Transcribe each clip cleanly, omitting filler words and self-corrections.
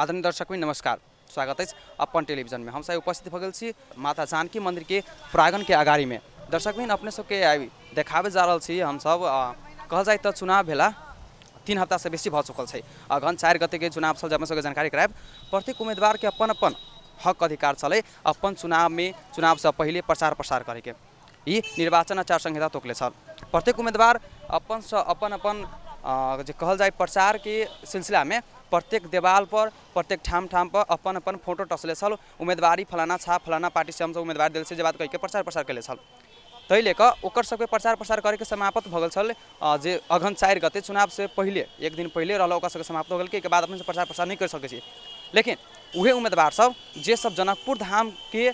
आदरणीय दर्शक नमस्कार, स्वागत अछि अपन टेलीविजनमे। हमसब उपस्थित भऽ गेल छी माता जानकी मन्दिरके प्राङ्गणके अगाड़ीमे। दर्शक बहिन, अपने सबके आइ देखाबै जा रहल छी हमसब। कहल जाय तऽ चुनाव भेला 3 हफ्तासँ बेसी भऽ चुकल छै। अगहन 4 गतेके चुनाव छल, जे अपने सबके जानकारी करायब। प्रत्येक उम्मीदवारके अपन अपन हक अधिकार छलै अपन चुनावमे चुनावसँ पहिले प्रचार प्रसार करैके। ई निर्वाचन आचार संहिता तोकले छल। प्रत्येक उम्मीदवार अपनसँ अपन अपन जे कहल जाय प्रचारके सिलसिलामे प्रत्येक देवाल पर प्रत्येक ठाम ठाम पर अपन अपन फोटो टसले छल। उम्मीदवारी फलाना छाप फलाना पार्टीसँ हमसब उम्मीदवारी देल छी जे बात कहिके प्रचार प्रसार कयले छल। ताहि लऽ कऽ ओकर सबके प्रचार प्रसार करैके समाप्त भऽ गेल छल जे अगहन 4 गते चुनावसँ पहिले एक दिन पहिले रहल, ओकर सबके समाप्त हो गेल कि एहिके बाद अपनेसँ प्रचार प्रसार नहि करि सकै छी। लेकिन उहे उम्मीदवार सब जे सब जनकपुर धामके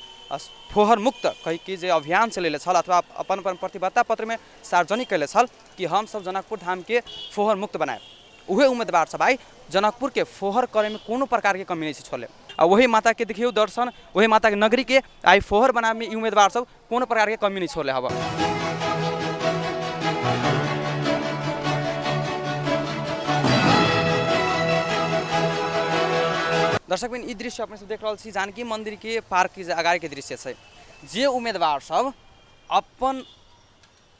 फोहर मुक्त कहिके जे अभियान चलेले छल अथवा अपन अपन प्रतिबद्धता पत्रमे सार्वजनिक कयले छल कि हमसब जनकपुर धामके फोहर मुक्त बनायब, उहे उम्मीदवार सब आइ जनकपुरके फोहर करैमे कोनो प्रकारके कमी नहि छै छोड़ले। आ वही माताके देखियौ दर्शन, वही माताके नगरीके आइ फोहर बनाबैमे ई उम्मीदवार सब कोनो प्रकारके कमी नहि छोड़ले हबऽ। दर्शक बहिन, ई दृश्य अपने सब देख रहल छी जानकी मंदिर के पार्क के अगाड़ी के दृश्य छै। जे उम्मीदवार सब अपन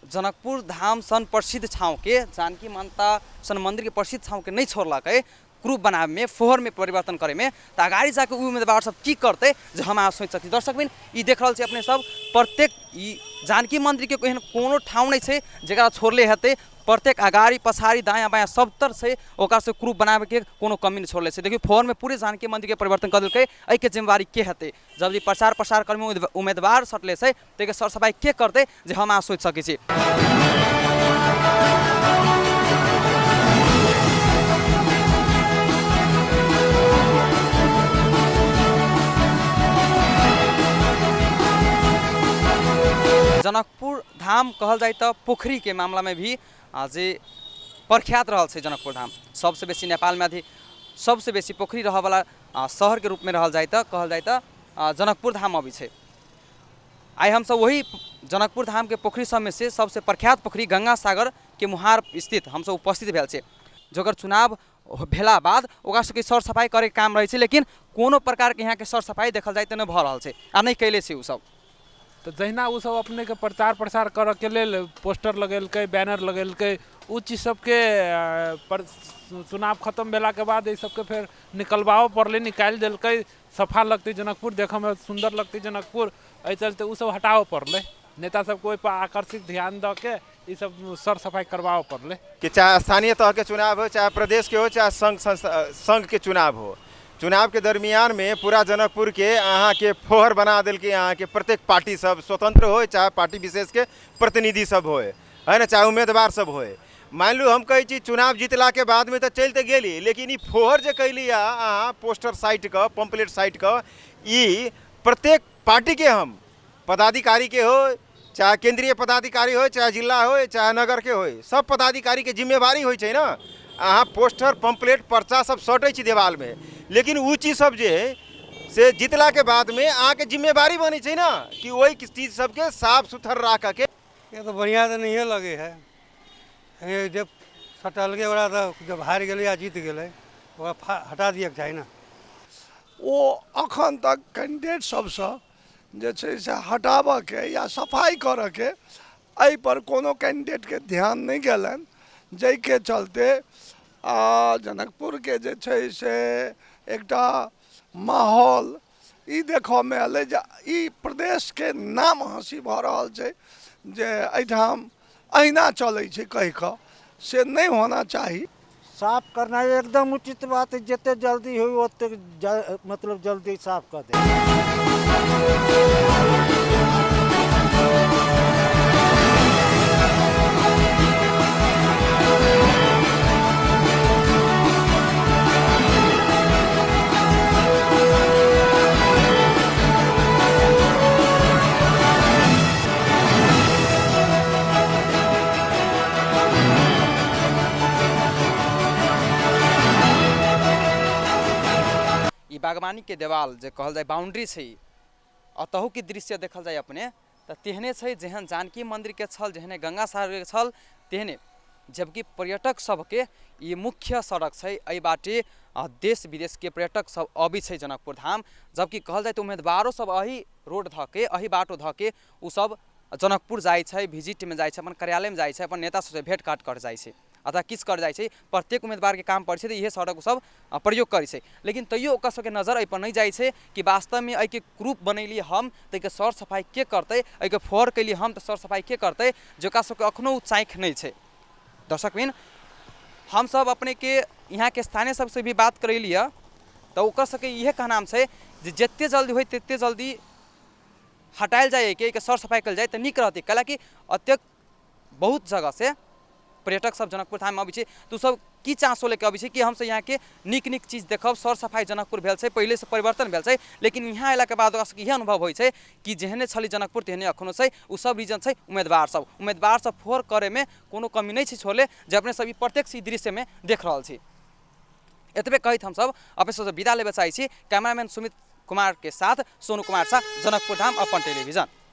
जनकपुर धाम सन प्रसिद्ध ठाउँके, जानकी माता सन मन्दिरके प्रसिद्ध ठाउँके नहि छोड़लकै क्रूप बनाबैमे, फोहरमे परिवर्तन करैमे, तऽ अगाडि जाके उ उम्मीदवार सब की करतै जे हम अहाँ सोचि सकै। दर्शक बहिन, ई देख रहल छी अपने सब प्रत्येक ई जानकी मन्दिरके एहन कोनो ठाउँ नहि छै जकरा छोड़ले हेतै। प्रत्येक अगाडि पछाडि दायाँ बायाँ सबतर छै, ओकरा से क्रूप बनाबैके कोनो कमी नहि छोड़ले छै। देखियौ फोहरमे पूरे जानकी मन्दिरके परिवर्तन कऽ देलकै। एहिके जिम्मेवारी के हेतै? जब ई प्रचार प्रसार करैमे उम्मीदवार सटले छै ताहिके सर सफाइ के करतै जे हम अहाँ सोचि सकै छी। जनकपुर धाम कहल जाय तऽ पोखरिके मामलामे भी जे प्रख्यात रहल छै। जनकपुर धाम सबसँ बेसी नेपालमे अधिक सबसँ बेसी पोखरि रहऽवला शहरके रूपमे रहल जाय तऽ कहल जाय तऽ जनकपुर धाम अबै छै। आइ हमसब वही जनकपुर धामके पोखरि सबमे से सबसँ प्रख्यात पोखरि गंगा सागरके मुहार स्थित हमसब उपस्थित भेल छी, जकर चुनाव भेला बाद ओकरा सबके सर सफाइ करैके काम रहै छै, लेकिन कोनो प्रकारके यहाँके सर सफाइ देखल जाय तऽ नहि भऽ रहल छै आ नहि कयले छै ओसब। तऽ जहिना ओसब अपनेके प्रचार प्रसार करऽके लेल पोस्टर लगेलकै, बैनर लगेलकै, ओ चीज सबके पर चुनाव खतम भेलाके बाद एहि सबके फेर निकलबाबऽ पड़लै, निकालि देलकै। सफा लगतै जनकपुर, देखऽमे सुन्दर लगतै जनकपुर, एहि चलते ओ सब हटाबऽ पड़लै। नेता सबके ओहिपर आकर्षित ध्यान दऽ के ई सब सर सफाइ करबाबऽ पड़लै। कि चाहे स्थानीय तहके चुनाव हो, चाहे प्रदेशके हो, चाहे संघ संस्था संघके चुनाव हो, चुनावके दरमियानमे पूरा जनकपुरके अहाँके फोहर बना देलकै। अहाँके प्रत्येक पार्टी सब स्वतंत्र होइ चाहे पार्टी विशेषके प्रतिनिधि सब होइ है ने, चाहे उम्मीदवार सब होइ। मानि लू हम कहै छी चुनाव जीतलाके बादमे तऽ चलि तऽ गेली, लेकिन ई फोहर जे कैली अहाँ पोस्टर साटि कऽ पम्पलेट साटि कऽ, ई प्रत्येक पार्टीके हम पदाधिकारीके हो, चाहे केंद्रीय पदाधिकारी हो, चाहे जिला हो, चाहे नगरके हो, सब पदाधिकारीके जिम्मेवारी होइ छै ने। अहाँ पोस्टर पम्पलेट पर्चा सब सटै छी देवालमे, लेकिन ओ चीज सब जे है से जीतलाके बादमे अहाँके जिम्मेवारी बनै छै ने कि ओहि चीज सबके साफ सुथर राखऽके। ये तऽ बढ़िआँ तऽ नहिए लगै है। ये जब सटलकै ओकरा तऽ जब हारि गेलै या जीत गेलै ओकरा हटा दिएके चाही ने। ओ अखन तक कैंडिडेट सबसँ जे छै से हटाबऽके या सफाइ करऽके एहिपर कोनो कैंडिडेटके ध्यान नहि गेलनि, जाहिके चलते जनकपुरके जे छै से एकटा माहौल ई देखऽमे एलै जे ई प्रदेशके नाम हँसी भऽ रहल छै जे एहिठाम अहिना चलै छै कहि कऽ, से नहि होना चाही। साफ करना एकदम उचित बात है, जते जल्दी हो ओते मतलब जल्दी साफ कर दे। ई बागवानीके देवाल जे कहल जाय बाउंड्री छै, अतहुके दृश्य देखल जाय अपने तऽ तेहने छै जेहन जानकी मन्दिरके छल, जेहने गंगा सागरके छल तेहने। जबकि पर्यटक सबके ई मुख्य सड़क छै, एहि बाटे देश विदेशके पर्यटक सब अबै छै जनकपुर धाम। जबकि कहल जाय तऽ उम्मीदवारो सब एही रोड धऽ के, एही बाटो धऽ के ओ सब जनकपुर जाइ छै, विजिटमे जाइ छै, अपन कार्यालयमे जाइ छै, अपन नेता सबसँ भेंट घाट कर जाइ छै अथवा किछु कर जाइ छै। प्रत्येक उम्मीदवारके काम पड़ै छै तऽ इहे सड़क ओ सब प्रयोग करै छै, लेकिन तैयो ओकर सबके नजर एहिपर नहि जाइ छै कि वास्तवमे एहिके क्रूप बनेलियै हम तऽ एहिके सर सफाइ के करतै, एहिके फोर केलियै हम तऽ सर सफाइ के करतै, जे ओकरा सबके अखनो ओ चाँखि नहि छै। दर्शकबिन, हमसब अपनेके यहाँके स्थानीय सबसँ भी बात करेलियै तऽ ओकर सबके इहे कहनाम छै जे जते जल्दी होइ तते जल्दी हटायल जाय एहिके, एहिके सर सफाइ कयल जाय तऽ नीक रहतै। कैलाकि अत्यक बहुत जगहसँ पर्यटक सब जनकपुर धाममे अबै छै तऽ ओ सब की चासो लेके अबै छै कि हमसब यहाँके नीक नीक चीज देखब, सर सफाइ जनकपुर भेल छै, पहिलेसँ परिवर्तन भेल छै, लेकिन यहाँ अयलाके बाद ओकरा सबके इएह अनुभव होइ छै कि जेहने छलै जनकपुर तेहने अखनो छै। ओ सब रीजन छै उम्मीदवार सब फोर करैमे कोनो कमी नहि छै छोड़ले, जे अपने सब ई प्रत्यक्ष ई दृश्यमे देख रहल छी। एतबे कहैत हमसब अपने सबसँ विदा लेबऽ चाहै छी। कैमरामैन सुमित कुमार के साथ सोनू कुमार शाह, जनकपुर धाम, अपन टेलीविजन।